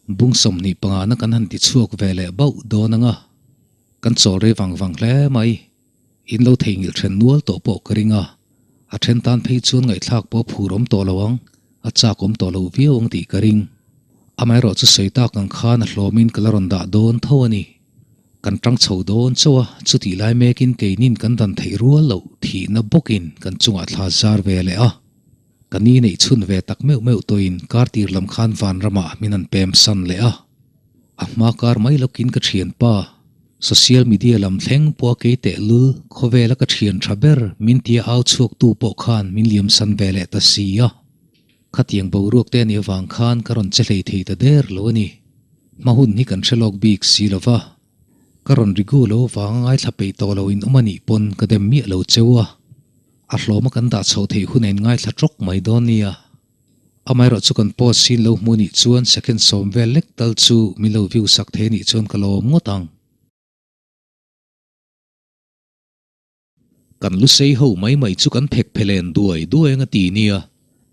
Bung 25 na kan han ti chhuak ve leh bauh dawn ang a, kan chawl rei vang vang hle mai. In lo theihnghilh then nual tawh pawh ka ring a, a then tan phei chuan ngaihthlak pawh phur awm tawh lo ang, a chak awm tawh lo viau ang tih ka ring. Amaherawh chu sawi tak ang khan a hlawmin ka la rawn dah dawn tho a ni. Kan tang chho dawn chauh a, chutih lai mekin keinin kan dan theih rual loh thihna bawkin kan chungah thla zar ve leh a. Ka ni neih chhun ve tak meuh meuh tawhin kar tir lam khan vanramah min han pem san leh a. A hma kar mai lawkin ka thianpa, social media lam thleng pawha kei tehlul khawvela ka thian tha ber min tia au chhuaktu pawh khan min liam san ve leh ta si a. Khatiang boruak te anih avang khan ka rawn che hlei thei ta der lo a ni. Hma hun hi kan hre lawk bik si lo va. Ka rawn rigu lo vang a ngaithla peih tawh lo in awm anih pawn ka dem miah lo cheu a. A hlawma kan dah chhoh theih hun a in ngaithla tawk mai dawn nia. Amaherawh chu kan post sin lo hmu nih chuan second sawm vel lek tal chu min lo view sak thei anih chuan ka lawm ngawt ang. Kan lu sei ho mai mai chu kan phek phelen duai duai anga ti nia,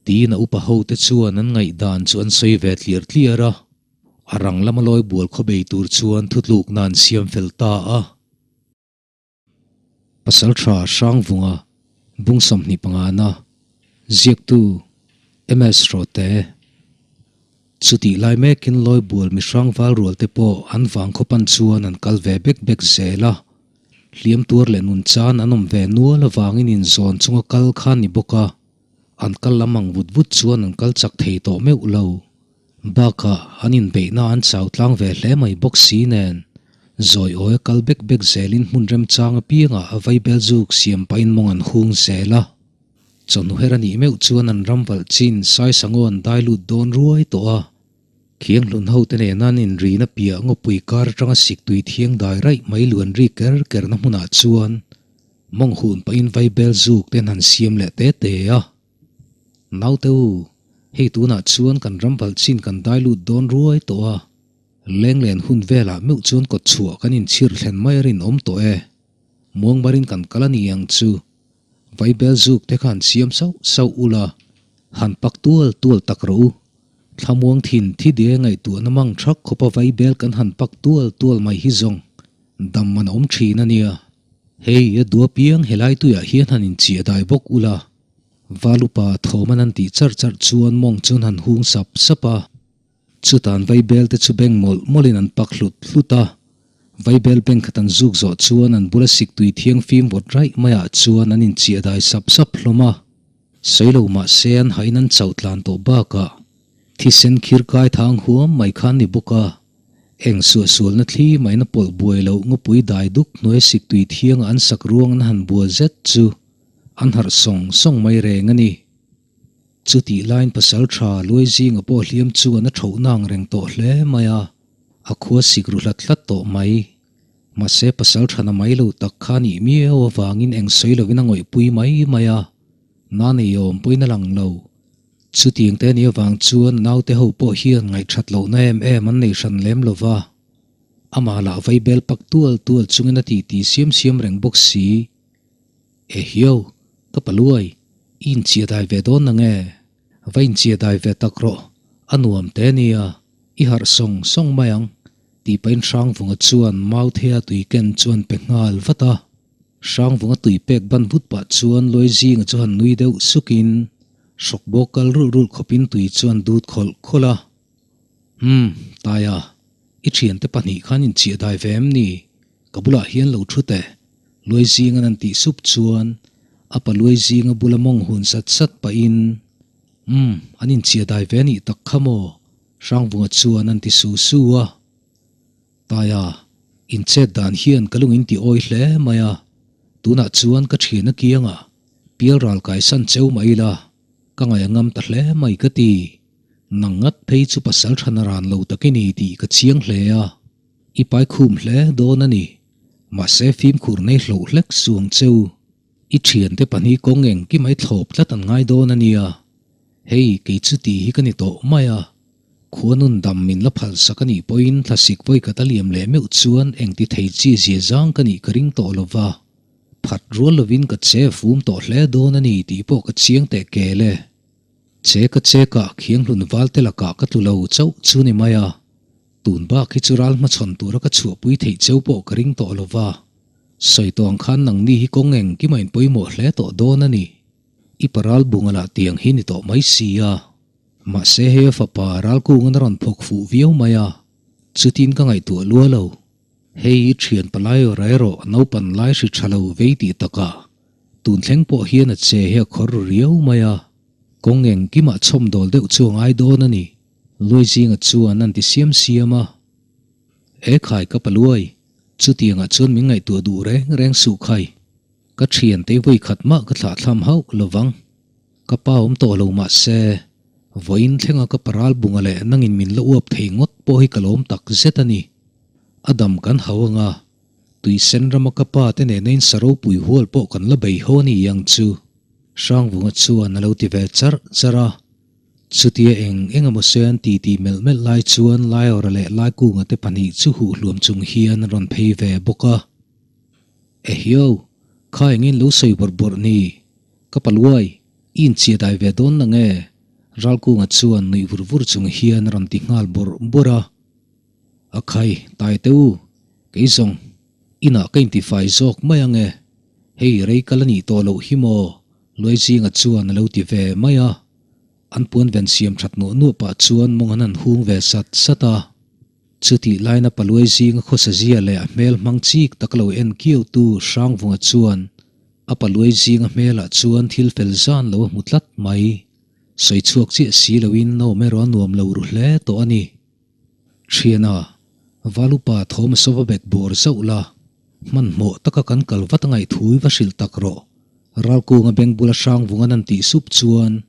tiin a upa ho te chuan an ngaihdan chu an sawi ve tliar tliar a. A rang lama lawi bual khaw bei tur chuan thutlukna an siam fel ta a. Pasal tha Hrangvunga bung 25 na ziaktu MS Rawte. Chutih lai mekin Lawibual mihrang val rual te pawh an vang khawpan chuan an kal ve bek bek zel a. Hliam tuar leh nun chan an awm ve nual avangin inzawn chunga kal kha ni bawk a, an kal lam ang vut vut chuan an kal chak thei tawh meuh lo. Bakah an inbeihna an chau tlang ve hle mai bawk si nen, zawi awi a kal bek bek zelin hmun remchang apiangah a vaibel zuk siam pahin mawng an hung zel a. Chawhnu her a nih meuh chuan an ram valh chin Saisangaw an dai lut dawn ruai tawh a. Thianghlun hote nena an inrina piah ngawpui kar atanga siktui thiang dai raih mai luan ri ker kerna hmunah chuan mawng hun pahin vaibel zuk te an han siam leh te te a. Naute u, hei tunah chuan kan ram valh chin kan dai lut dawn ruai tawh a. Lenglen hun velah meuh chuan kawtchhuah kan inchhir thlen mai a rinawm tawh e. Muangmarin kan kal a ni ang chu. Vaibel zuk te khan siam sauh sauh ula, han pak tual tual tak rawh u. Thlamuang thin thi de ngaihtuahna mang thak khawpa vaibel kan han pak tual tual mai hi zawng dam man a awm thin a nia. Hei a dua piang helai tuiah hian han inchiah dai bawk ula. Valupa thawm an han tih charh charh chuan mawng chuan han hung sap sap a. Chutan vaibel te chu beng mawlh mawlhin an pak hlut hlut a, vaibel beng khat an zuk zawh chuan an bula siktui thiangfim vawt raih maiah chuan an inchiah dai sap sap hlawm a. Sawi lo mah se an hain an chauh tlan tawh bakah thisen khir kai thang huam mai khan ni bawk a, eng suahsualna thli maina pawlh buai loh ngawpui dai duk hnuai siktui thianga an sak ruang an han bual zet chu an harh sawng sawng mai reng a ni. Chutih laiin pasal tha luai zinga pawh hliam chuan a thoh nang reng tawh hle mai a, a khua sik ru hlat hlat tawh mai. Mahse pasal tha na mai lo tak kha nih miau avangin eng sawi lovin a ngawihpui mai mai a, na nei awm pawhin a lang lo. Chutiang te nih avang chuan naute ho pawh hian ngaihthat lohna em em an nei hran lem lo va, amah lah vaibel pak tual tual chungin a titi siam siam reng bawk si. Ehiau, ka paluai, i inchhia dai ve dawn na nge? Va inchhia dai ve tak rawh, a nuam te nia, i harh sawng sawng mai ang, tih pahin Hrangvunga chuan Mauthea tui ken chuan pe nghal vat a. Hrangvunga tui pek ban vut pah chuan Luaizinga chu han nui deuh sukin, hrawk bawk kal rulh rulh khawpin tui chuan dut khawlh khawlh a. Umm, Taia, i thiante pahnih khan inchhia dai ve em ni? Ka bulah hian lo thu teh. Luai zingan an tih sup chuan a pa luai zinga bula mawng hun sat sat pahin, Umm, an inchhia dai ve anih tak kha maw? Hrangvunga chuan an ti su su a. Taia, inchet dan hian ka lung inti awi hle mai a, tunah chuan ka thian a kianga pial ral kaisan cheu mah ila, ka ngaih a ngam ta hle mai ka ti. Nang ngat phei chu pasal than a ran lo tak i ni tih ka chiang hle a. I pai khum hle dawn a ni. Mahse fimkhur nei hloh hlek suang cheu. I thiante pahnih kawng engkim ai thlawp tlat an ngai dawn a nia. Hei kei chu tih hi ka ni tawh mai a. Khua nun dam min la phal sak a nih pawhin thlasik vawi khat a liam leh meuh chuan engti thei chi zia zang ka nih ka ring tawh lo va. Phat rual lovin ka che fum tawh hle dawn a ni tih pawh ka chiang teh kel e. Che ka chekah khianghlun val te lakah ka tlu lo chauh chu ni mai a. Tun bak hi chu ral hmachhawn tura ka chhuahpui theih cheu pawh ka ring tawh lo va, sawi tawh ang khan nangni hi kawng engkim a inpawimawh hle tawh dawn a ni. I pa ral bunga lah tiang hi ni tawh mai si a. Mahse hei a fapa ral kungan a rawn phawk fuh viau mai a, chutin ka ngaihtuah lua lo. Hei i thian palai aw erawh naupan lai hri tha lo vei tih takah tun thleng pawh hian a che hi a khawr ru riau mai a, kawng engkimah chhawmdawl deuh chu a ngai dawn a ni. Luaizinga chuan an ti siam siam a, E khai ka paluai, chutiangah chuan min ngaihtuah duh reng reng suh khai. Ka thiante vawi khat mah ka thlahthlam hauh lovang. Ka pa awm tawh lo mah se, vawiin thlenga ka paral bunga leh nangin min la uap thei ngawt pawh hi ka lawm tak zet a ni. A dam kan hau anga, tuisen rama ka pa te nena in sa ropui hual pawh kan la bei ho a ni ang chu. Hrangvunga chuan a lo ti ve charh charh a. Chutia eng eng emaw se an ti tih melh melh lai chuan Laiawra leh Laikunga te pahnih chu huh hluam chung hian an rawn phei ve bawk a. Ehiau, kha engin lo sawi bawrh bawrh ni? Ka paluai, i inchhia dai ve dawn na nge? Ralkunga chuan nuih vur vur chung hian a rawn ti nghal bawrh bawrh a. A khai, tai teh u, kei zawng, inah ka intifai zawk mai ang e. Hei rei kal a nih tawh loh hi maw? Luaizinga chuan a lo ti ve mai a, an puan ven siam that nuah nuah pah chuan mawng an han hung ve sat sat a. Chutih laina pa Luaizinga khawsa zia leh a hmel hmang chik tak lo en kiautu Hrangvunga chuan a pa Luaizinga hmelah chuan thil fel zan lo a hmu tlat mai. Sawi chhuak chiah si loin nawm erawh a nuam lo ru hle tawh a ni. Thiana, Valupa thawm a sova bek bawr zauh la, Hmanhmawh taka kan kal vat a ngaihthui va hrilh tak rawh. Ralkunga beng bula Hrangvunga'n an tih sup chuan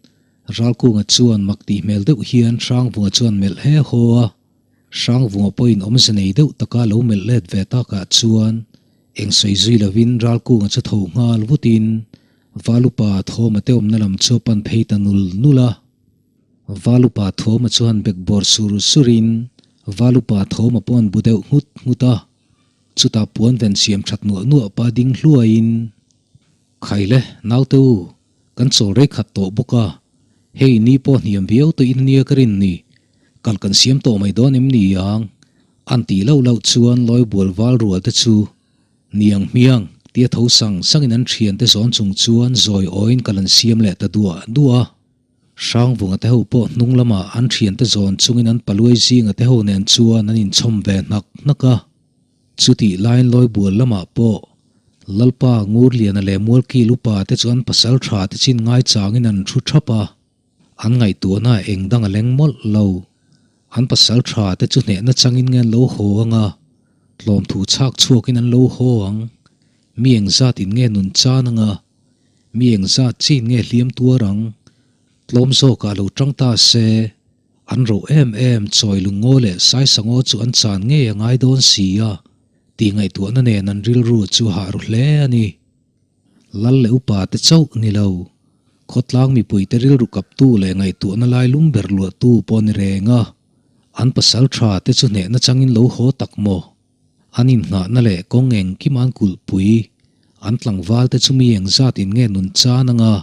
Ralkunga chuan mak tih hmel deuh hian Hrangvunga chuan melh he haw a. Hrangvunga pawhin awmze nei deuh taka lo melh let ve takah chuan eng sawi zui lovin Ralkunga chu tho nghal vutin Valupa Thawma te awmna lam chu a pan phei ta nul nul a. Valupa Thawma chuan bekbawr sur surin Valupa Thawma pawh an bu deuh nghut nghut a. Chutah puan ven siam that nuah nuah pa ding hluaiin, Khaile, naute u, kan chawl rei khat tawh bawk a, hei ni pawh hniam viau tawh in nia ka rin ni, kal kan siam tawh mai dawn em ni ang? An tih loh loh chuan lawi bual val rual te chu niang hmiang tia tho sang sangin an thiante zawn chung chuan zawi awiin kal an siam leh ta duah duah a. Hrangvunga te ho pawh hnung lamah an thiante zawn chungin an paluai zinga te ho nen chuan an inchhawm ve hnak hnak a. Chutih laiin Lawibual lamah pawh Lalpa Ngurliana leh Mualkil upa te chu an pasal tha te chin ngaichangin an thu thap a, an ngaihtuahna eng dang a leng mawlh lo. An pasal tha te chu hnehna changin nge an lo haw ang a, tlawmthu chhak chhuakin an lo haw ang. Mi engzatin nge nun chan ang a, Mi engzat chin nge hliam tuar ang? Tlawm zawkah lo tang ta se, an roh em em chawi lungngaw leh saisangaw chu an chan ngei a ngai dawn si a, tih ngaihtuahna nen an rilru chu a hah ru hle a ni. Lal leh upa te chauh ni lo, khawtlang mipuite rilru kaptu leh ngaihtuahna lai lum ber luahtu pawh a ni reng a, an pasal tha te chu hnehna changin lo haw tak maw? An innghahna leh kawng engkim an kulhpui. An tlangval te chu mi engzat in nge nun chan anga,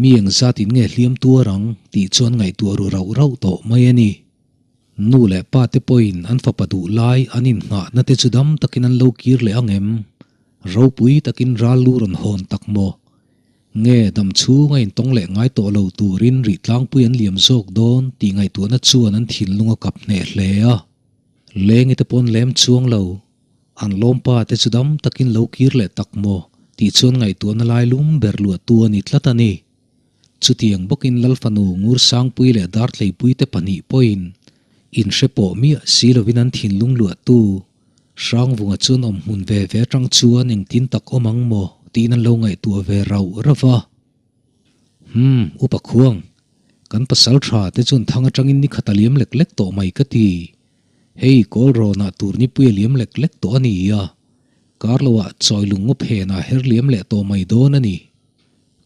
mi engzat in nge hliam tuar ang tih chuan ngaihtuah ru rauh rauh tawh mai a ni. Nu leh pa te pawhin an fapa duh lai an innghahna te chu dam takin an lo kir leh ang em? Ropui takin ral lu rawn hawn tak maw? Nge dam chhung a intawng leh ngai tawh lo turin rih tlangpui an liam zawk dawn tih ngaihtuahna chuan an thinlung a kap hneh hle a. Lengi te pawn lem chuang lo, an lawmpa te chu dam takin lo kir leh tak maw tih chuan ngaihtuahna lai lum ber luahtu a ni tlat a ni. Chutiang bawkin Lalfanu Ngursangpui leh Dartleipui te pahnih pawhin inhre pawh miah si lovin an thinlung luahtu Hrangvunga chuan awm hmun ve ve atang chuan engtin tak awm ang maw tiin an lo ngaihtuah ve rauh rauh va. Umm, upa khuang, kan pasal tha te chuan thang atangin ni khat a liam lek lek tawh mai ka ti. Hei kawl rawnah tur nipui a liam lek lek tawh a ni a, kar loah chawi lung ngaw phenah her liam leh tawh mai dawn a ni.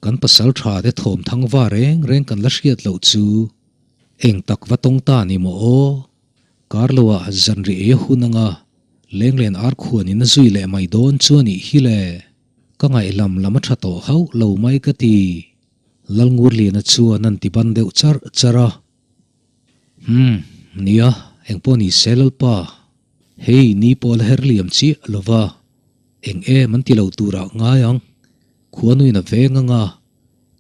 Kan pasal tha te thawm thang va reng reng kan la hriat loh chu eng tak va tawng ta ni maw aw? Kar loah zanriah ei a hun anga lenglen ar khuanin a zui leh mai dawn chu a nih hi le. Ka ngaihlam lam a tha tawh hauh lo mai ka ti. Lalngurliana chuan an ti ban deuh charh charh a. Umm, nia, Engpawh ni se Lalpa, hei ni pawh la her liam chiah lo va, eng em an ti lo turah ngai ang. Khuanuin a veng anga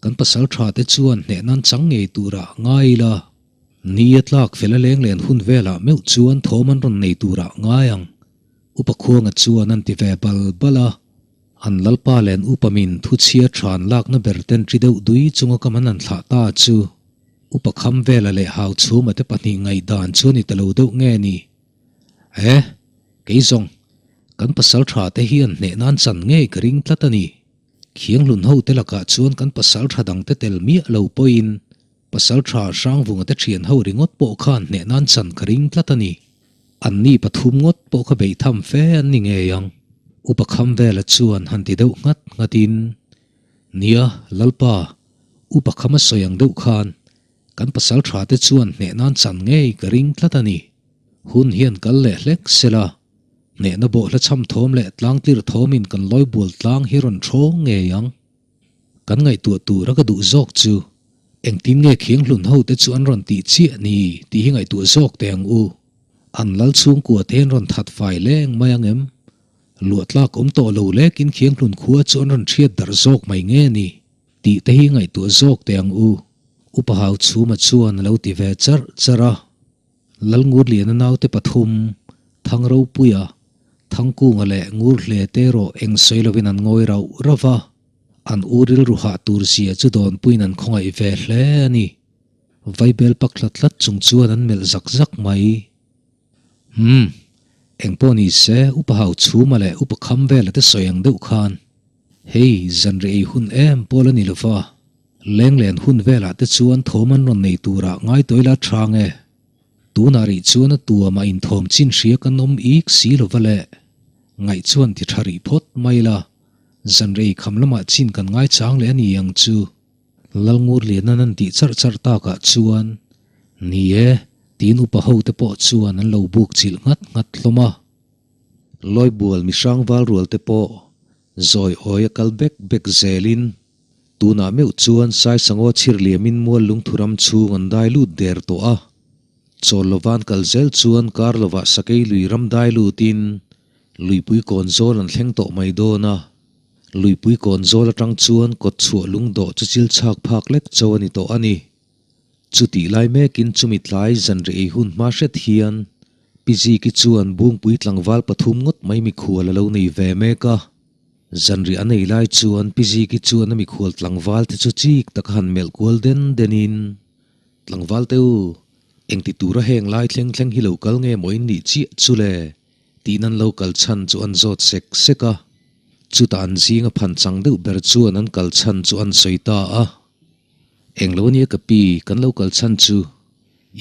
kan pasal tha te chuan hneh nan chang ngei turah ngai ila, ni a tlak fel a leng len hun velah meuh chuan thawm an rawn nei turah ngai ang. Upa Khuanga chuan an ti ve bal bal a. An Lalpa len upa min thu chhia than lakna ber ten ṭi deuh dui chunga ka man an thlah ta chu Upa Khamvela leh Hauchhuma te pahnih ngaihdan chu a ni ta lo deuh nge ni? E, kei zawng, kan pasal tha te hi an hneh nan chan ngei ka ring tlat a ni. Khianghlun ho te lakah chuan kan pasal tha dang te tel miah lo pawhin pasal tha Hrangvunga te thian ho ringawt pawh khan hneh nan chan ka ring tlat a ni. Anni pathum ngawt pawh kha beih tham fe an ni ngei ang. Upa Khamvela chuan han ti deuh nghat nghatin, Nia, Lalpa, Upa Khama sawi ang deuh khan kan pasal tha te chuan hneh nan chan ngei ka ring tlat a ni. Hun hian kal leh hlek sela, hnehna bawhhla chham thawm leh tlangtir thawmin kan lawi bual tlang hi rawn thawng ngei ang. Kan ngaihtuah tura ka duh zawk chu engtin nge Khianghlun ho te chu an rawn tih chiah ni tih hi ngaihtuah zawk teh ang u. An lal chhungkua te an rawn that fai leng mai ang em? Luah tlak awm tawh lo lekin Khianghlun khua chu an rawn hriat darh zawk mai nge ni tih te hi ngaihtuah zawk teh ang u. Upa Hauchhuma chuan a lo ti ve charh charh a. Lalngurliana naute pathum, Thangropuia, Thangkunga leh Ngurhle te erawh eng sawi lovin an ngawi rauh rauh va, an u rilru hah tur zia chu dawnpuiin an khawngaih ve hle a ni. Vaibel pak tlat tlat chung chuan an melh zak zak mai. Umm, engpawh ni se Upa Hauchhuma leh Upa Khamvela te sawi ang deuh khan hei zanriah ei hun em pawh la ni lo va. Lenglen hun velah te chuan thawm an rawn nei turah ngai tawi la tha nge? Tunah rih chuan a tuamah inthawm chin hria kan awm ik si lova le. Ngaih chuan ti tha rih phawt mai la, zanrei kham lamah chin kan ngai chang leh a ni ang chu. Lalngurliana'n an tih charh charh takah chuan, Ni e, tiin upa ho te pawh chuan an lo buk chilh nghat nghat hlawm a. Lawibual mihrang valrual te pawh zawi awi a kal bek bek zelin, Tunah meuh chuan Saisangaw chhirliamin mual lungthu ram chhung an dai lut der tawh a. Chawl lovan kal zel chuan kar lovah sakei lui ram dai lutin luipui kawn zawl an thleng tawh mai dawn a. Luipui kawn zawl atang chuan kawt chhuah lungdawh chu chil chhak phak lek cho a ni tawh a ni. Chutih lai mekin chumi tlai zanriah ei hun hma hret hian Pi Ziki chuan Bungpui tlangval pathum ngawt mai mikhual a lo nei ve mek a. Zanriah a nei lai chuan Pi Ziki chuan a mikhual tlangval te chu chik taka han melh kual den denin, Tlangval te u, engti tura heng lai thleng thleng hi lo kal nge maw in nih chiah chu le? tiin an lo kal chhan chu an zawt sek sek a. Chutah an zinga phan chang deuh ber chuan an kal chhan chu an sawi ta a. Englo ania ka pi, kan lo kal chhan chu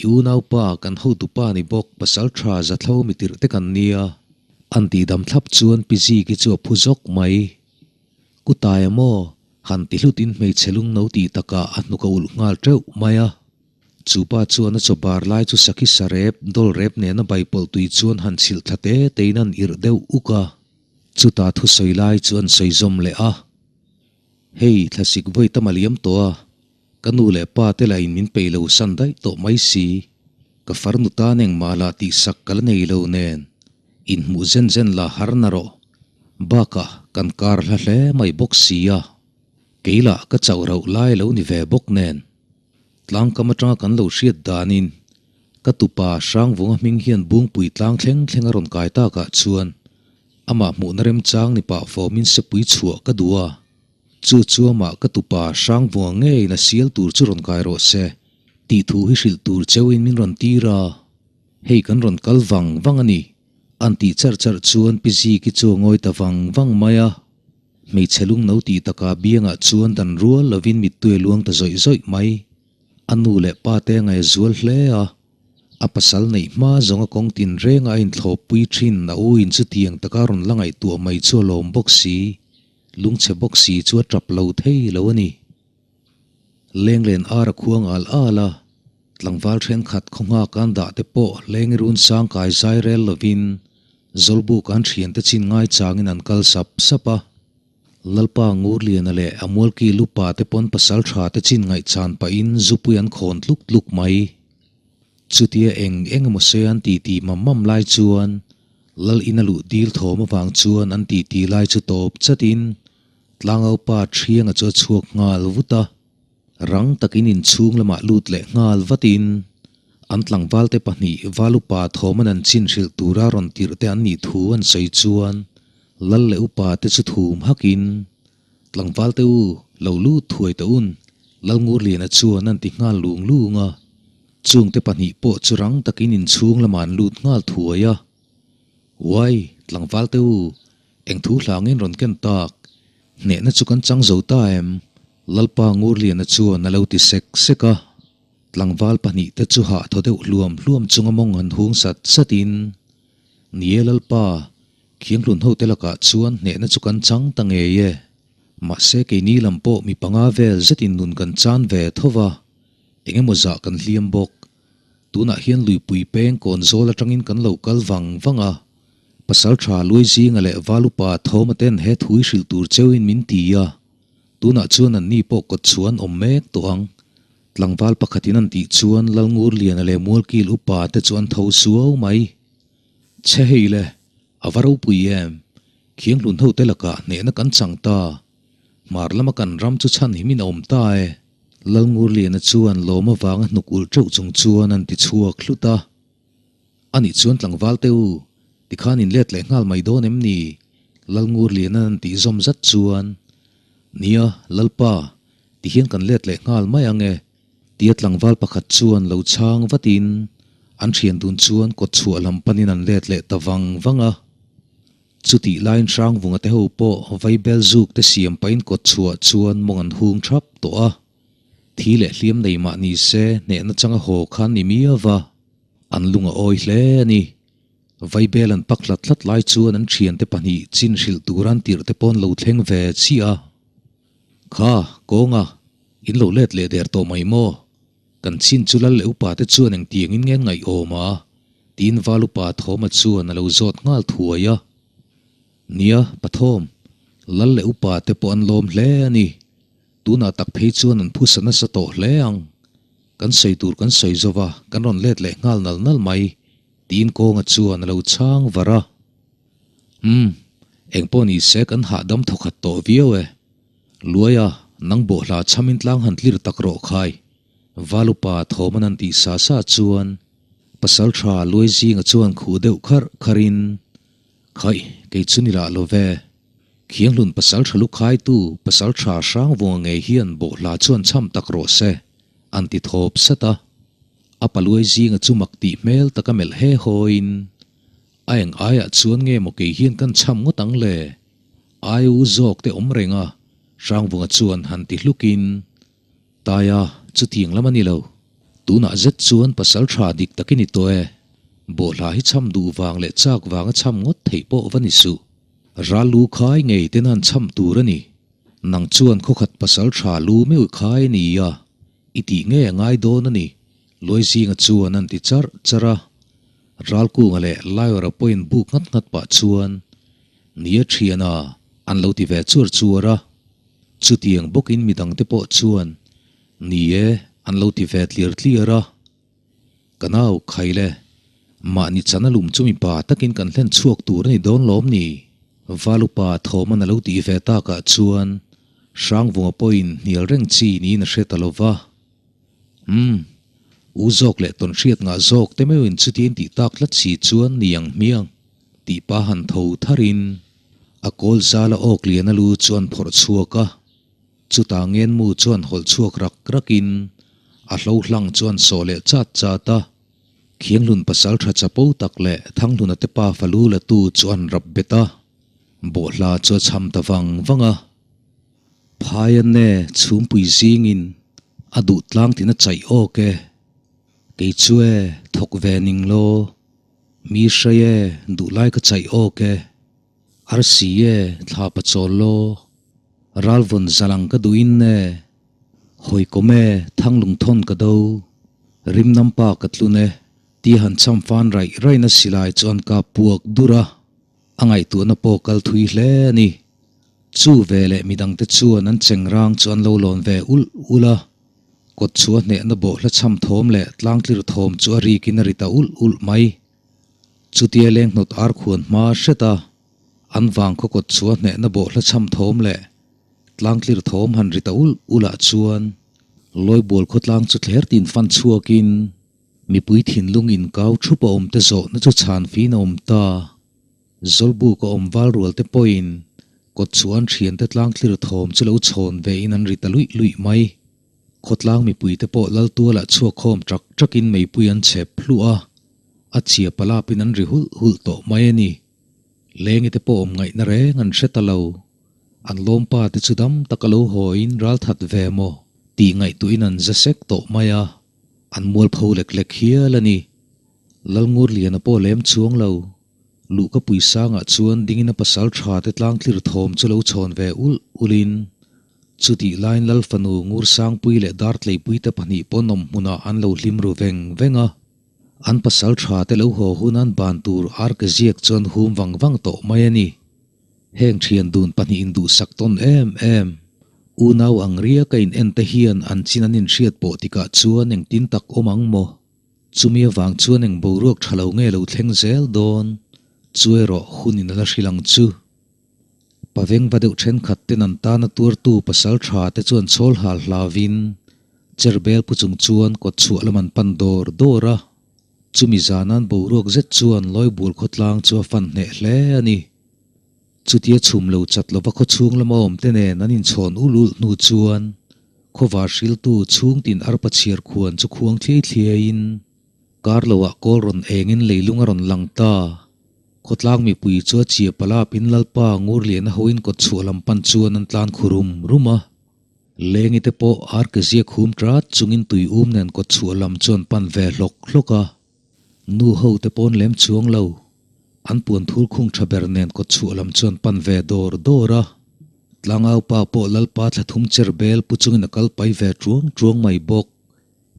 i unaupa kan hotupa ni bawk pasal tha zathlo mi tirh te kan nia. An tihdam thlap chuan pi Ziki chu a phu zawk mai. Kutaia maw? Han ti hlutin hmeichhe lung no tih takah a hnuk a ulh nghal teuh mai a. Chu pa chuan a chaw bar lai chu sakhi sa rep, dawl rep nena baipawlh tui chuan han chhilh thla te tein an irh deuh uk a. Chutah thusawi lai chu an sawi zawm leh a. Hei, thlasik vawi tam a liam tawh a, ka nu leh pa te lah in min peih lo san daih tawh mai si. Ka farnu tan engmah lah tihsak ka la nei lo nen, inhmuh zen zen la har na rawh. Bakah kan kar hla hle mai bawk si a, kei lah ka chauh rauh lai lo ni ve bawk nen. Tlangkam atanga kan lo hriat danin ka tupa Hrangvunga hming hian Bungpui tlang thleng thleng a rawn kai takah chuan Amah hmuhna remchang ni pah fawmin sepui chhuah ka duh a, chu chu amah ka tupa Hrangvunga ngeiin a sial tur chu rawn kai rawh se tih thu hi hrilh tur cheuhin min rawn tir a, hei kan rawn kal vang vang a ni an tih charh charh chuan Pi Ziki chu a ngawi ta vang vang mai a, hmeichhe lungno tih takah biangah chuan dan rual lovin mittui a luang ta zawih zawih mai, a nu leh pa te a ngaihzual hle a. A pasal neih hma zawnga kawng tinrenga a inthlawppui thin a u in chutiang taka rawn la ngaihtuah mai chu a lawm bawk si, lungchhe bawk si chu a tap lo thei lo a ni. Lenglen ar a khuang al al a, tlangval thenkhat khaw nghak an dah te pawh lengi run sang kai zai rel lovin Zawlbuk an thiante chin ngaichangin an kal sap sap a. Lalpa Ngurliana leh a mualki lupa te pawn pasal tha te chin ngaihchan pahin zupui an khawn tluk tluk mai. Chutia eng eng emaw se an titi mam mam lai chuan Lal ina luh dil thawm avang chuan an titi lai chu tawp chatin Tlangaupa Thianga chu a chhuak nghal vut a. Rang takin inchhung lamah lut leh nghal vatin an tlangvalte pahnih Valupa thawman an chin hrilh tura rawn tirh te an nih thu an sawi chuan Lal leh upa te chu thum hakin Tlangvalte u, lo lut thuai ta un, Lalngurliana chuan an ti nghal lung lung a. Chungte pahnih pawh chu rang takin inchhung lamah an lut nghal thuai a. Uai, tlangvalte u, eng thu hlangin rawn ken tak? Hnehna chu kan chang zo ta em? Lalpa Ngurliana chuan a lo ti sek sek a. Tlangval pahnihte chu hah thaw deuh hluam hluam chunga mawng han hung sat satin, Ni e Lalpa, Khianghlun hote lakah chuan hnehna chu kan chang ta ngei e. Mahse keini lam pawh mi panga vel zetin nun kan chan ve tho va, eng emaw zah kan hliam bawk. Tunah hian luipui peng kawn zawl atangin kan lo kal vang vang a, Pasal tha Luai Zinga leh Valupa Thawma ten he thui hrilh tur cheuhin min ti a, tunah chuan anni pawh kawt chhuah an awm mek tawh ang. Tlangval pakhatin an tih chuan Lalngurliana leh Mualkil upa te chu an tho suau mai. Chhe hei le, a va ropui em? Khianghlun hote lakah hnehna kan chang ta. Hmar lama kan ram chu chhan himin a awm ta e. Lalngurliana chuan lawm avanga hnuk ulh teuh chung chuan an ti chhuak hlut a. Anih chuan tlangval te u, tikhan in let leh nghal mai dawn em ni? Lalngurliana'n an tih zawm zat chuan, Nia, Lalpa, tihian kan let leh nghal mai ang e. Tia tlangval pakhat chuan lo chhang vatin an thian dun chuan kawt chhuah lam panin an let leh ta vang vang a. Chutih laiin Hrangvunga te ho pawh vaibel zuk te siam pahin kawt chhuah chuan mawng an hung thap tawh a. Thi leh hliam nei mah ni se hnehna changa haw khan ni miau va, an lung a awi hle a ni. Vaibel an pak hlat hlat lai chuan an thiante pahnih chin hrilh tur an tirh te pawn lo thleng ve chiah a. Kha, kawnga, in lo let leh der tawh mai maw? Kan chin chu lal leh upa te chuan engtiangin nge an ngaihawm a? tiin val upa Thawma chuan a lo zawt nghal thuai a. Nia, Pathawm, lal leh upa te pawh an lawm hle a ni. Tunah tak phei chuan an phusa nasa tawh hle ang. Kan sawi tur kan sawi zo va, kan rawn let leh nghal nal nal mai, tiin kawnga chuan a lo chhang var a. Umm, engpawh ni se kan hahdam thawkhat tawh viau e. Luaia, nang bawhhla chhamin tlang han tlir tak rawh khai. Valupa thawm an han tih sa sa chuan pasal tha Luai zinga chuan khuh deuh kharh kharhin, Khaih, kei chu ni lah lo ve. Khianghlun pasal tha lu khaitu pasal tha Hrangvunga ngei hian bawhhla chuan chham tak rawh se, an ti thawp sat a. A pa Luai zinga chu mak tih hmel taka melh he hawiin, A eng aiah chuan nge maw kei hian kan chham ngawt ang le? Ai u zawk te awm reng a, Hrangvunga chuan han ti hlukin, Taia, chutiang lam a ni lo. Tunah zet chuan pasal tha dik tak i ni tawh e. Bawhhla hi chham duh vang leh chak vanga chham ngawt theih pawh va ni suh. Ral lu khai ngei ten an chham tur a ni. Nang chuan khawkhat pasal tha lu meuh khai a ni a, i tih ngei a ngai dawn a ni, Luaizinga chuan an ti charh charh a. Ralkunga leh Laiawra pawhin buk nghat nghat pah chuan Nia thiana an lo ti ve chuar chuar a. Chutiang bawkin midangte pawh chuan Ni e an lo ti ve tliar tliar a. Ka nau khai le, mahni chana lum chu mipa takin kan hlen chhuak tur a ni dawn lawm ni? Valupa thawman a lo tih ve takah chuan Hrangvunga pawhin hnial reng chi niin a hre ta lo va. Umm, u zawk leh tawn hriat ngah zawk te meuhin chutin tih tak tlat si chuan ni ang hmiang, tih pa han tho tharin a kawl zala awk lian a lu chu an phawrh chhuak a. Chutah ngenmu chuan hawlh chhuak rak rakin a hlo hlang chuan sawh leh chat chat a. Khianghlun pasal tha chapo tak leh Thanghluna te pa falu la tu chu an rap bet a, bawhhla chu a chham ta vang vang a. Phaianne chhumpui zingin a duh tlang tin a chaih awk e. Kei chu e, thawk ve ning law. Mi hrei e, duhlai ka chaih awk e. Arsi e, thla pa chawl law. Ralvawn zalang ka duhin e. Hawikawm e, thanglung thawn ka do. Rimnampa ka tlun e. Tia han cham fan raih raihna silai chuan ka puak dur a. A ngaihtuahna pawh kal thui hle a ni. Chu ve leh midangte chuan an chengrang chu an lo lawn ve ulh ulh a. Kawtchhuah hnehna bawhhla chham thawm leh tlangtlir thawm chu a rikin a ri ta ulh ulh mai. Chutia leng hnawt ar khuan hma hret a, an vang khaw kawtchhuah hnehna bawhhla chham thawm leh tlangtlir thawm han ri ta ulh ulh ah chuan Lawibual khawtlang chu thler tin fan chhuakin mipui thinlung inkau thup a awm te zawhna chu chhan fin a awm ta. Zawlbuk a awm val rual te pawhin kawtchhuah an thiante tlangtlir thawm chu lo chhawn ve in an ri ta luih luih mai. Khawtlang mipui te pawh Laltualah chhuak khawm ṭak ṭakin meipui an chhep hluah a, a chhia palapin an ri hulh hulh tawh mai a ni. Lengi te pawh awm ngaihna reng an hre ta lo. An lawmpa te chu dam taka lo hawiin ral that ve maw tih ngaihtuahin an za sek tawh mai a, an mualpho lek lek hial a ni. Lalngurliana pawh lem chuang lo. Luhkapui sangah chuan dingin a pasal tha te tlangtlir thawm chu lo chhawn ve ulh ulhin, chutih laiin Lal fanu Ngursangpui leh Dartleipui te pahnih pawh nawm hmunah an lo hlim ru veng veng a. An pasal tha te lo haw hun an ban tur arke ziak chuan hum vang vang tawh mai a ni. Heng thian dun pahnih induhsak tawn em em. Unau ang riaka in en te hian an chin an inhriat pawh tikah chuan engtin tak awm ang maw? Chumi avang chuan eng boruak tha lo nge lo thleng zel dawn chu erawh hun in a la hrilh ang chu. Paveng va deuh thenkhat ten an tana tuartu pasal tha te chuan chhawl hal hlavin cherbel pu chung chuan kawt chhuah lam an pan dawr dawr a. Chumi zanan boruak zet chuan Lawibul khawtlang chu a fan hneh hle a ni. Chutia chhum lo chat lova khawchhung lama awm te nen an inchhawn ulh ulh hnu chuan khawvar hriltu chhungtin arpa chhiar khuan chu khuang thliai thliaiin kar loah kawl rawn engin leilung a rawn lang ta. Khawtlang mipui chu a chia palapin Lalpa Ngurliana hoin kawtchhuah lam pan chuan an tlan khu rum rum a. Lengi te pawh arke ziak hum tat chungin tui um nen kawtchhuah lam chu an pan ve hlawk hlawk a. Nu ho te pawn lem chuang lo. An puan thul khung tha ber nen kawt chhuah lam chuan pan ve dawr dawr a. Tlangau pa pawh Lalpa thla thum cher bel pu chungin a kal pai ve tuang tuang mai bawk.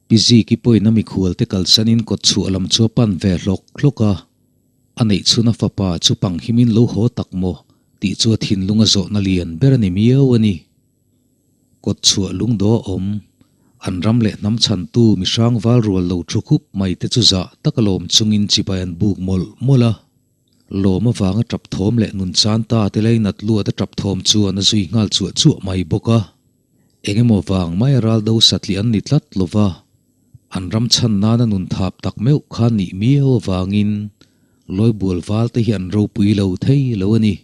Pi Ziki pawhin a mikhual te kalsanin kawt chhuah lam chu a pan ve hlawk hlawk a. A neih chhun a fapa chu pang himin lo haw tak maw tih chu a thinlung a zawhna lian ber a ni miau a ni. Kawt chhuah lungdaw a awm. An ram leh hnam chhantu mi hrang val rual lo thu khup mai te chu zah tak a lawm chungin chibai an buk mawlh mawlh a. Lawm avanga tap thawm leh nun chan ta te leinat luat a tap thawm chuan a zui nghal chuah chuah mai bawk a. Eng emaw vang mai a ral do satliah an ni tlat lo va, an ram chhan nana nun thap tak meuh kha nih miau avangin Lawibual val te hi an ropui lo thei lo a ni.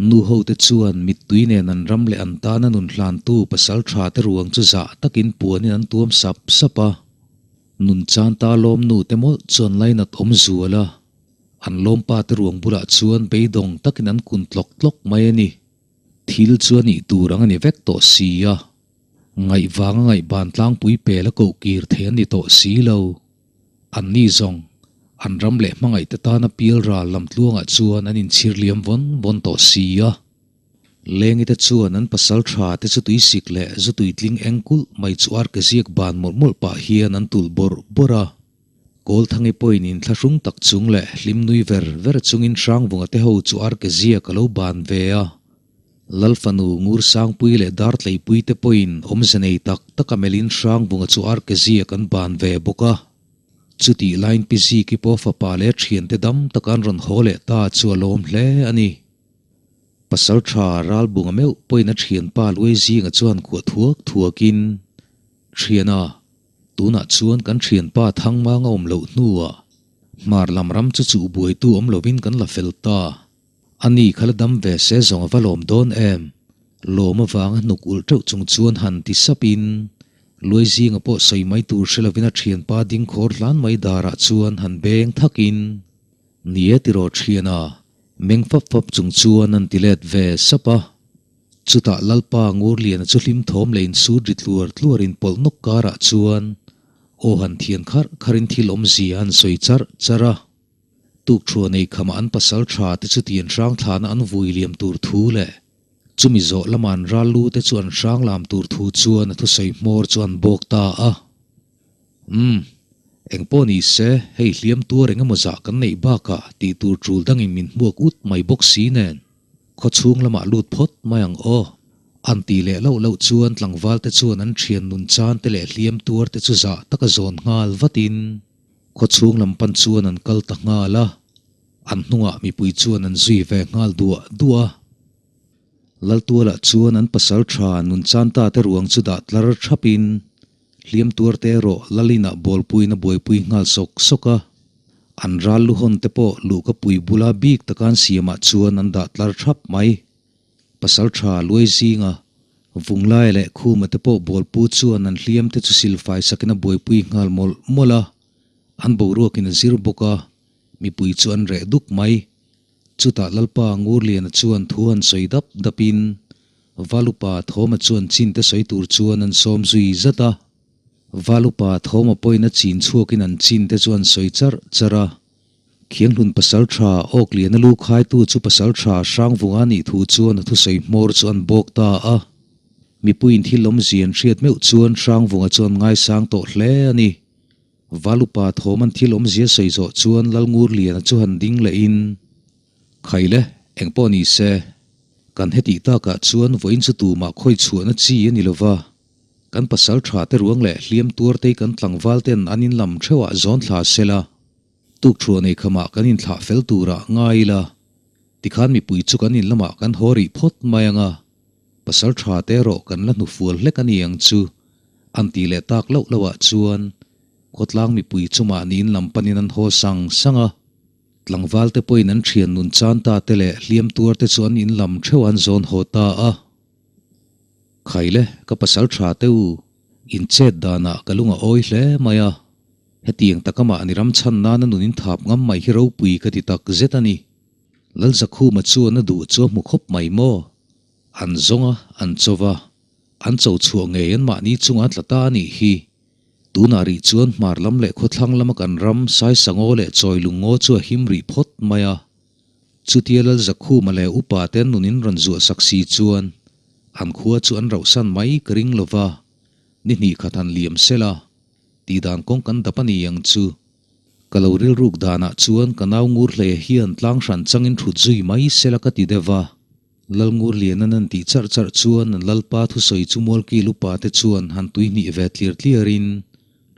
Nu hote chuan mittui nen an ram leh an tana nun hlantu pasal tha te ruang chu zah takin puanin an tuam sap sap a. Nun chan ta lawm nu te mawlh chuan lainat awm zual a, an lawmpa te ruang bulah chuan beidawng takin an kun tlawk tlawk mai a ni. Thil chu a nih tur ang a ni vek tawh si a, ngaih vanga ngaihban tlangpui pel a koh kir thei an ni tawh si lo. Anni zawng, an ram leh hmangaihte tana pial ral lam tluangah chuan an inchhir liam vawn vawn tawh si a. Lengite chuan an pasal tha te chu tuisik leh zu tuitling eng kulh mai chu arke ziak ban mawlh mawlh pah hian an tulh bawrh bawrh a. Kawlthangi pawhin inthlahrung tak chung leh hlim nui ver ver chungin Hrangvunga te ho chu arke ziak a lo ban ve a. Lal fanu Ngursangpui leh Dartleipui te pawhin awmze nei tak taka melhin Hrangvunga chu arke ziak an ban ve bawk a. Chutih laiin Pi Ziki pawh fapa leh thiante dam taka an rawn haw leh ta chu a lawm hle a ni. Pasal tha Ralbunga meuh pawhin a thianpa Luai zinga chuan kuah thuak thuakin, Thiana, tunah chuan kan thianpa Thangmang a awm loh hnuah hmar lam ram chu chuh buaitu awm lovin kan la fel ta. A ni kha la dam ve se zawng a va lawm dawn em? Lawm avanga hnuk ulh teuh chung chuan han ti sapin Luai zinga pawh sawi mai tur hre lovin a thianpa ding khawr hlan mai darah chuan han beng thakin, Ni e tiraw thiana, meng fap fap chung chuan an ti let ve sap a. Chutah Lalpa Ngurliana chu hlim thawm leh insut ri tluar tluarin pawlh nawk karah chuan aw han thian kharh kharhin thil awmzia an sawi charh charh a. Tukṭhuah nei khamah an pasal ṭha te chu tian hrang thlana an vui liam tur thu leh chumi zawh lama an ral lu te chu an hrang lam tur thu chuan a thusawi hmawr chu an bawk ta a. Umm, engpawh ni se, hei hliam tuar eng emaw zah kan neih bakah tih tur ṭul dangin min hmuak ut mai bawk si nen, khawchhung lamah lut phawt mai ang aw. An tih leh loh loh chuan tlangval te chuan an thian nun chan te leh hliam tuar te chu zah taka zawn nghal vatin khawchhung lam pan chuan an kal ta nghal a, an hnungah mipui chuan an zui ve nghal duah duah a. Laltualah chuan an pasal tha nun chan ta te ruang chu dah tlar thapin hliam tuar te erawh Lalinah bawlpuiin a buaipui nghal sawk sawk a. An ral luhawn te pawh luhka pui bula bik taka an siamah chuan an dah tlar thap mai. Pasal tha luai zinga Vunglai leh Khuma te pawh bawlpu chuan an hliam te chu silfai sakin a buaipui nghal mawlh mawlh a, an boruakin a zir bawk a, mipui chu an reh duk mai. Chutah Lalpa Ngurliana chuan thu han sawi dap dapin Valupa Thawma chuan chin te sawi tur chuan an sawm zui zat a. Valupa Thawma pawhin a chin chhuakin an chin te chu an sawi charh charh a. Khianghlun pasal tha Awkliana lu khaitu chu pasal tha Hrangvunga nih thu chuan a thusawi hmawr chu an bawk ta a. Mipuiin thil awmzia an hriat meuh chuan Hrangvunga chu an ngaisang tawh hle a ni. Valupa thawm an thil awmzia sawi zawh chuan Lalngurliana chu han ding lehin, Khaile, eng pawh ni se, kan hetih takah chuan vawiin chu tumah khawi chhuahna chi a ni lova. Kan pasal tha te ruang leh hliam tuar te kan tlangval ten an inlam theuhah zawn thla sela. Tukthuah nei khamah kan inthlah fel turah ngai ila, tikhan mipui chu kan in lamah kan haw rih phawt mai ang a, pasal tha te erawh kan la hnufual hlek a ni ang chu, an tih leh tak loh loh ah chuan khawtlang mipui chu mahni in lam panin an haw sang sang a. Tlangval te pawhin an thian nun chan ta te leh hliam tuar te chu an in lam theuh an zawn haw ta a. Khaile, ka pasal tha te u, in chet danah ka lung a awi hle mai a. Hetiang taka mahni ram chhan nana nun in thap ngam mai hi ropui ka ti tak zet a ni. Lalzakhuma chuan a duh chu a hmu khawp mai maw? An zawng a, an cho va, an cho chhuah ngei an mahni chunga tla ta a nih hi. Tunah rih chuan hmar lam leh khawthlang lama kan ram Saisangaw leh Chawilungngaw chu a him rih phawt mai a. Chutia Lalzakhuma leh upa te an nun in rawn zuah sak si chuan an khua chu an rauhsan mai ka ring lo va, ni hnih khat han liam sela. Tihdan kawng kan dap a ni ang chu. Ka lo rilruk danah chuan ka nau Ngurhleia hian tlang hran changin thut zui mai sela ka ti deuh va. Lal Ngurlianan an tih charh charh chuan an Lalpa thusawi chu Mualkil upa te chuan han tuihnih ve tlir tliarin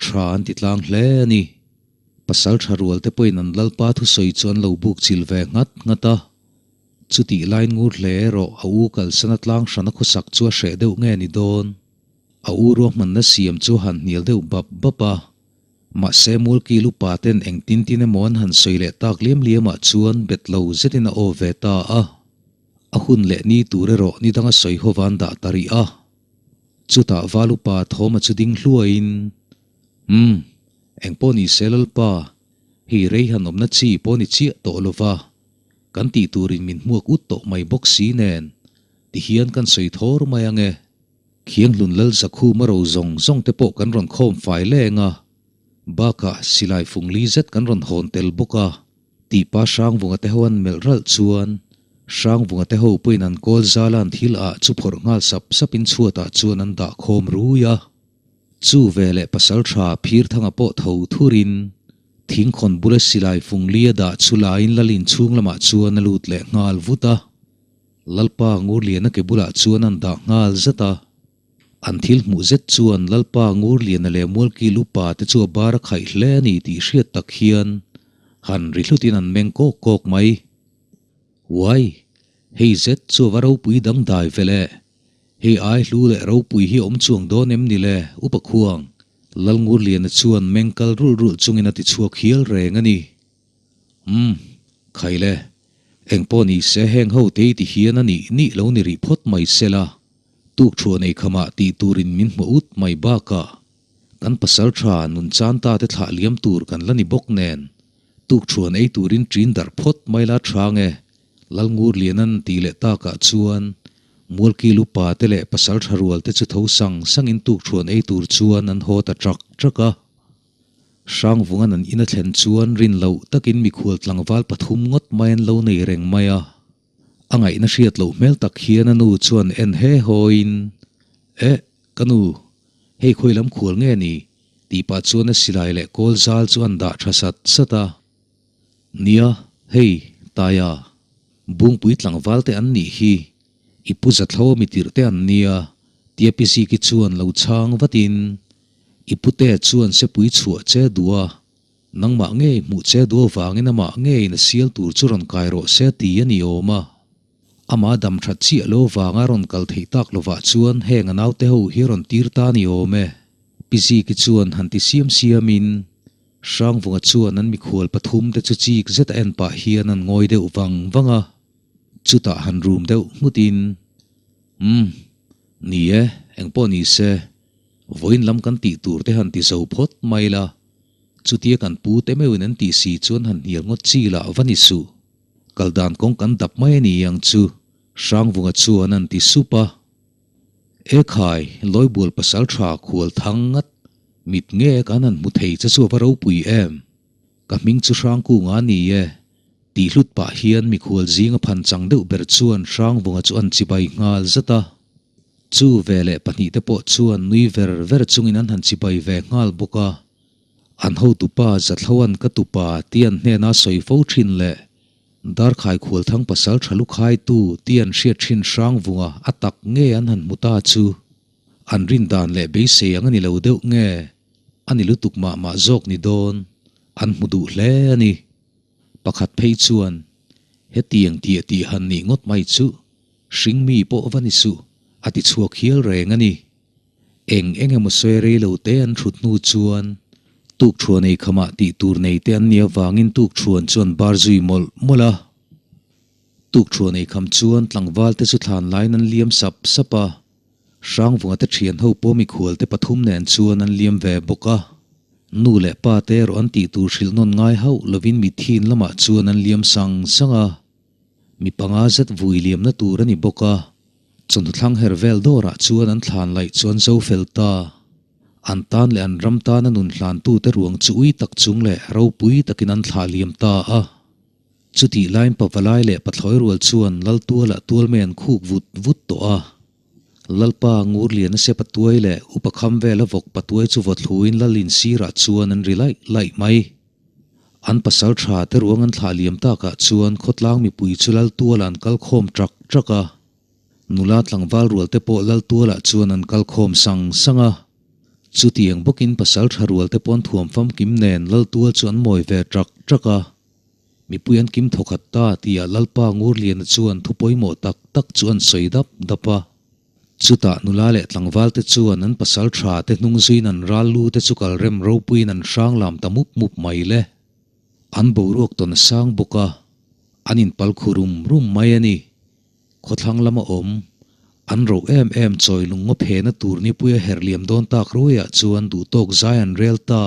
tha an ti tlang hle a ni. Pasal tha rual te pawhin an Lalpa thusawi chu an lo buk chil ve nghat nghat a. Chutih laiin Ngurhle erawh a u kalsana tlang hrana khawsak chu a hreh deuh nge ni dawn. A u ruahmanna siam chu han hnial deuh bap bap a, mahse Mualkil upa ten eng tin tin emaw an han sawi leh tak liam liamah chuan bet lo zetin a aw ve ta a. A hun leh ni tur erawh ni danga sawi ho van dah ta rih a. Chutah Val upa Thawma chu ding hluaiin, Umm, eng pawh ni se Lalpa, hei rei han awmna chi pawh ni chiah tawh lova, kan tih turin min hmuak ut tawh mai bawk si nen, tihian kan sawi thawr mai ange. Khianghlun lal Zakhuma ro zawng zawng te pawh kan rawn khawm fai leng a, bakah silai fung li zet kan rawn hawn tel bawk a, tih pa Hrangvunga te ho an melh ralh chuan Hrangvunga te ho pawhin an kawl zala an thil ah chu phawrh nghal sap sapin chhuatah chuan an dah khawm rui a. Chu veleh pasaltha Phirthanga pawh tho thurin thingkhawn bula silai fung li a dah chu laiin lalin chhung lamah chuan a lut leh nghal vut a. Lalpa Ngurliana ke bulah chuan an dah nghal zat a. An thil hmuh zet chuan Lalpa Ngurliana leh Mualki lupa te chu a bar a khaih hle a ni tih hriat tak hian han ri hlutin an meng kawk kawk mai. Uai! Hei zet chu a va ropui dangdai ve le. Hei ai hlu leh ropui hi awm chuang dawn em ni le, Upa Khuang? Lal Ngurliana chuan meng kal rulh rulh chungin a ti chhuak hial reng a ni. Umm, khai le. Eng pawh ni se heng ho te i ti hian a nih nih lo ni rih phawt mai se la. Tuk thuah nei khamah tih turin min hmu ut mai bakah kan pasal tha nun chan ta te thlah liam tur kan la ni bawk nen tuk thuan ei turin ṭin darh phawt mai la tha nge Lalngurlianan tih leh takah chuan Mualkil upa te leh pasal tha rual te chu tho sang sangin tuk thuan ei tur chuan an haw ta ṭak ṭak a. Hrangvungan an in a thlen chuan rin loh takin mikhual tlangval pathum ngawt mai an lo nei reng mai a. A ngaihna hriat loh hmel tak hian a nu chuan en he hawiin, Eh, ka nu, hei khawi lam khual nge ni? tih pah chuan a silai leh kawl zal chu an dah tha sat sat a. Nia, hei, Taia, Bungpui tlangval te an nih hi. I pu Zathlo mi tirh te an nia, tia Pi Ziki chuan lo chhang vatin, I pute chuan sepui chhuah che duh a, nangmah ngei hmuh che duh avangin amah ngeiin a sial tur chu rawn kai rawh se ti a ni awm a. Amah dam that chiah lo vanga rawn kal theih tak lovah chuan heng a naute ho hi rawn tir ta ni awm e. Pi Ziki chuan han ti siam siamin Hrangvunga chuan an mikhual pathumte chu chik zet a en pah hian an ngawi deuh vang vang a. Chutah han rum deuh nghutin, Umm, ni e, engpawh ni se, vawiin lam kan tih tur te han ti zo phawt mai la, chutia kan pu te meuhin an tih si chuan han hnial ngawt chi lah va ni suh. Kal dan kawng kan dap mai a ni ang chu, Hrangvunga chuan an ti sup a. E khai, Lawibual pasal tha khual thang ngat, mit nge kan han hmu thei che chu a va ropui em? Ka hming chu Hrangkunga a ni e, tih hlut pah hian mikhual zinga phan chang deuh ber chuan Hrangvunga chu an chibai nghal zat a. Chu veleh pahnihte pawh chuan nui ver ver chungin an han chibai ve nghal bawk a. An hotupa Zathloan ka tupa tih an hnena sawi fo thin leh Darkhai Khualthang pasal tha lukhaitu tih an hriat thin Hrangvunga a tak nge an han hmu ta chu an rin dan leh beisei ang a ni lo deuh nge a ni lutuk mah mah zawk ni dawn an hmu duh hle a ni. Pakhat phei chuan hetiang tih tih han nih ngawt mai chu hring mi pawh va ni suh a ti chhuak hial reng a ni. Eng eng emaw sawi rei lo te an thut hnu chuan tukthuan ei khamah tih tur nei te an nih avangin tukthuan chu an bar zui mawlh mawlh a. Tukthuan ei kham chuan tlangval te chu thlan laiin an liam sap sap a, Hrangvunga te thian ho pawh mikhual te pathum nen chuan an liam ve bawk a. Nu leh pa te erawh an tih tur hrilh nawn ngai hauh lovin mithin lamah chuan an liam sang sang a. Mi panga zet vui liamna tur a ni bawk a. Chawhnu thlang her vel dawrah chuan an thlan laih chuan zo fel ta. An tan leh an ram tana nun hlantute ruang chu ui tak chung leh ropui takin an thlah liam ta a. Chutih laiin pavalai leh pathlawi rual chuan Laltualah tual mai an khuk vut vut tawh a. Lalpa Ngurliana se patuai leh upa kham vela vawk patuai chu vaw thluin Lal insirah chuan an ri laih laih mai. An pasal tha te ruang an thlah liam takah chuan khawtlang mipui chu Laltualah an kal khawm ṭak ṭak a. Nula tlangval rual te pawh Laltualah chuan an kal khawm sang sang a. Chutiang bawkin pasal tha rual te pawn thuam famkim nen Laltual chu an mawi ve ṭak ṭak a. Mipui an kim thawkhat ta tihah Lalpa Ngurliana chuan thu pawimawh tak tak chu an sawi dap dap a. Chutah nula leh tlangval te chuan an pasal tha te hnung zuiin an ral lu te chu kal rem ropuiin an hrang lam ta mup mup mai le. An boruak tawn a sang bawk a, an inpal khu rum rum mai a ni. Khawthlang lama awm, an roh em em chawi lung ngaw phehna tur nipui a herh liam dawn tak ruaiah chuan duhtawk zai an rel ta.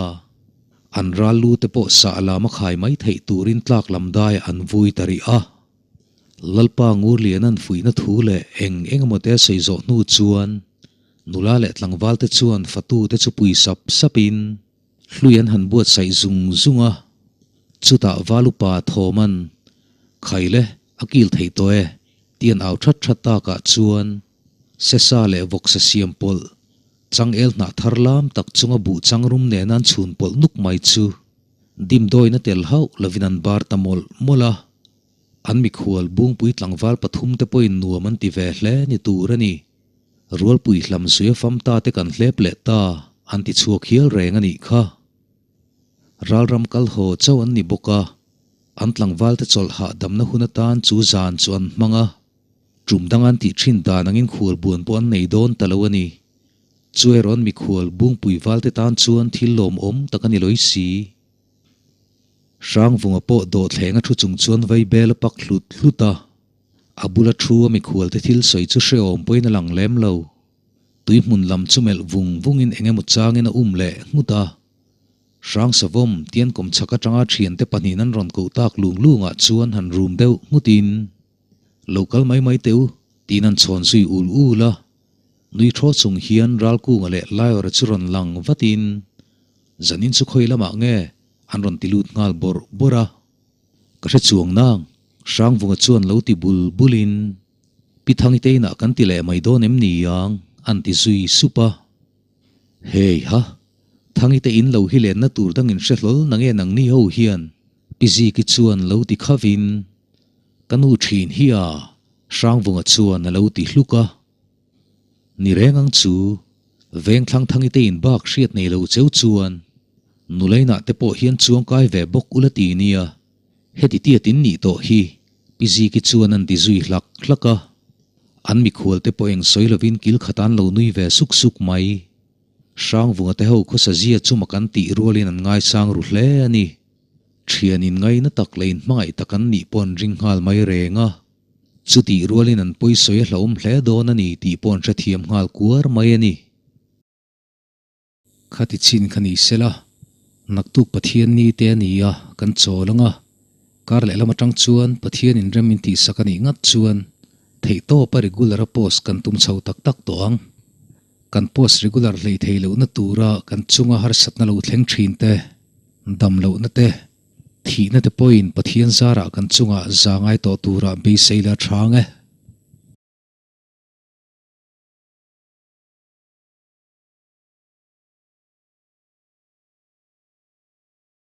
An ral lu te pawh sah lam a khai mai theih turin tlak lam daiah an vui ta rih a. Lalpa Ngurliana'n fuihna thu leh eng eng emaw te a sawi zawh hnu chuan nula leh tlangval te chuan fatu te chu pui sap sapin hlui an han buatsaih zung zung a. Chutah Valupa Thawma'n, Khaile, a kil theih tawh e, tih an au that that takah chuan Sesa leh vawksa siam pawlh, changel hnah thar lam tak chunga buh changrum nena an chhun pawlh nuk mai chu dimdawiin a tel hauh lovin an bar ta mawlh mawlh a. An mikhual Bungpui tlangval pathum te pawhin nuam an ti ve hle ni tur a ni. Rualpui hlam zuia fam ta te kan hlep leh ta an ti chhuak hial reng a nih kha. Ralram kal haw chauh an ni bawk a, an tlangval te chawlh hahdamna hun atan chu zan chu an hmang a. Tum dang an tih thin dan angin khual buan pawh an nei dawn ta lo a ni. Chu erawh an mikhual Bungpui val te tan chuan thil lawmawm tak a ni lawi si. Hrangvunga pawh dawhthleng a thu chung chuan vaibel a pak hlut hlut a. A bula thu a mikhual te thil sawi chu hrehawm pawhin a lang lem lo. Tui hmun lam chu melh vung vungin eng emaw changin a um leh nghut a. Hrang savawm tian kawmchhak atanga thiante pahnihin an rawn koh tak lung lungah chuan han rum deuh nghutin, Lo kal mai mai teh u, tiin an chhawn zui ul ul a. Nui thaw chung hian Ralkunga leh Laiawra chu rawn lang vatin, Zanin chu khawi lamah nge? an rawn ti lut nghal bawrh bawrh a. Ka hre chuang nang, Hrangvunga chuan lo ti bul bulin, Pi Thangi te inah kan ti leh mai dawn em ni ang? an ti zui sup a. Hei ha, Thangi te in lo hi lenna tur dangin hre hlawl nange nangni ho hian? Pi Ziki chuan lo ti khavin, Ka nu thin hi a! Hrangvunga chuan a lo ti hluk a. Ni reng ang chu, Vengthlang Thangi te in bak hriat nei lo cheu chuan Nulainah te pawh hian chuangkai ve bawk ula ti nia, heti tiat in nih tawh hi Pi Ziki chuan an ti zui hlak hlak a. An mikhual te pawh eng sawi lovin kil khat an lo nui ve suk suk mai. Hrangvunga te ho khawsa zia chu mak an tih rualin an ngaisang ru hle a ni. Thian in ngaina tak leh in hmangaih tak an nih pawh an ring nghal mai reng a. Chutih rualin an pawisawi a hlauhawm hle dawn a ni tih pawh an hrethiam nghal kuar mai a ni. Khati chin kha ni sela, naktuk Pathian ni te a ni a, kan chawl ang a. Kar lehlam atang chuan Pathian inrem in tihsak a nih ngat chuan theihtawp a regular a post kan tum chho tak tak tawh ang. Kan post regular hlei thei lohna tura kan chunga harsatna lo thleng thin te, dam lohna te, thihna te pawhin Pathian zarah kan chungah za ngai tawh tura beisei la tha ang e.